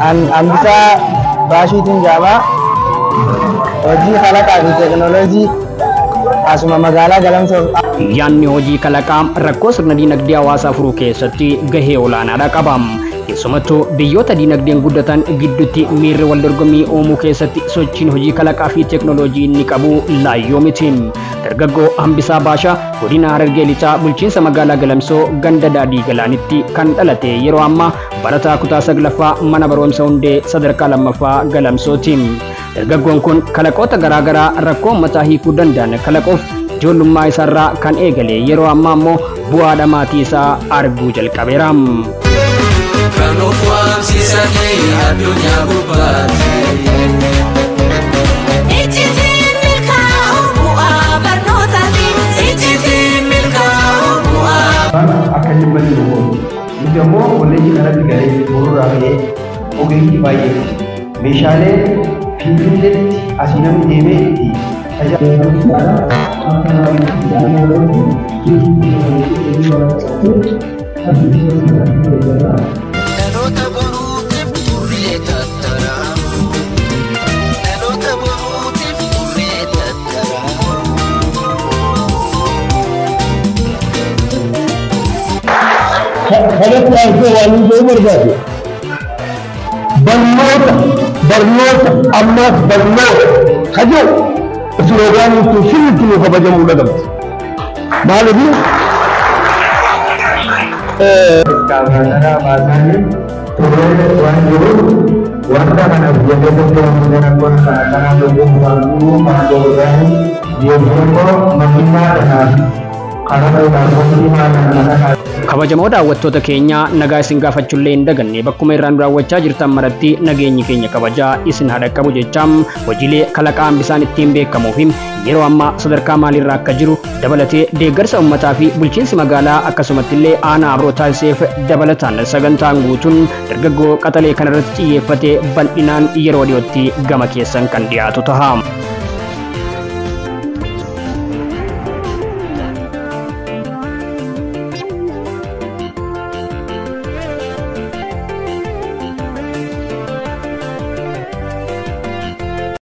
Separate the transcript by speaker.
Speaker 1: An Hambisaa Baashiitiin jedhama. Hojii kalaqaa fi teekinooloojii asuma magaalaa Galamsoo.
Speaker 2: Yaadni hojii kalaqaa rakkoo sirna diinagdee hawaasaa furuu keessatti gahee olaanaadha qaba. Keessumattuu biyyoota diinagdeen guddatan gidduutti miirri wal dorgommii uumuu keessatti sochiin hojii kalaqaa fi teekinooloojii inni qabu laayyoo miti. Dargaggoo Hambisaa Baashaa godina Harargee Lixaa bulchiinsa magaalaa Galamsoo ganda Daadii Galaanitti kan dhalate, yeroo ammaa barataa kutaa 9ffaa mana barumsa hundee sadarkaa 2ffaa Galamsooti. Dargaggoon kun kalaqoota garaagaraa rakkoo uummataa hiikuu danda'an kalaquuf ijoollummaa isaarraa kan eegale, yeroo ammaa immoo bu'aadha maatii isaa arguu jalqabeera.
Speaker 3: Kan of waamsisanii addunyaa gubbaatti.
Speaker 4: Icciitiin milkaa'u bu'aa barnootaati. Icciitiin milkaa'u bu'aa.
Speaker 5: Akka dhimma jiru goonu. Nuti ammoo kolleejjii kanatti galee borurraa ka'ee ogeeyyii baay'ee meeshaalee Finfinneetti asii namni deemee itti
Speaker 3: tajaajila. Dhaloota boruutiif turree tattaraamu. Dhaloota boruutiif turree tattaraamu.
Speaker 6: Kanatti aansee waan hin jedhu barbaade. Barnoota, barnoota, ammaas barnoota. Kajoo slogaaniin kun sirriitti nu kabajamuu qabdi. Maaliif
Speaker 5: Iskaavaatara baasanii turee waan jiruuf, wanta kana biyya keessatti oomishan akkuma kana kana lubbuun waan kana godhanii deemnee makiinaa kanaaf karaa ilaalcha kana.
Speaker 2: Kabajamoo daawwattoota keenya, nagaa isin gaafachuullee hin daganne. Bakkuma irraan daawwachaa jirtan maratti nageenyi keenya kabajaa isin haa dhaqqabu jechaam, hojiilee kalaqaa Hambisaan ittiin beekamuu fi yeroo ammaa sadarkaa maaliirra akka jiru dabalatee, deeggarsa uummataa fi bulchiinsi magaalaa akkasumatti illee aanaa Abroo taasiseef dabalataan sagantaan guutuun dargaggoo qaxalee kanarratti xiyyeeffatee bal'inaan yeroo dhiyootti gama keessan kan dhiyaatu ta'a.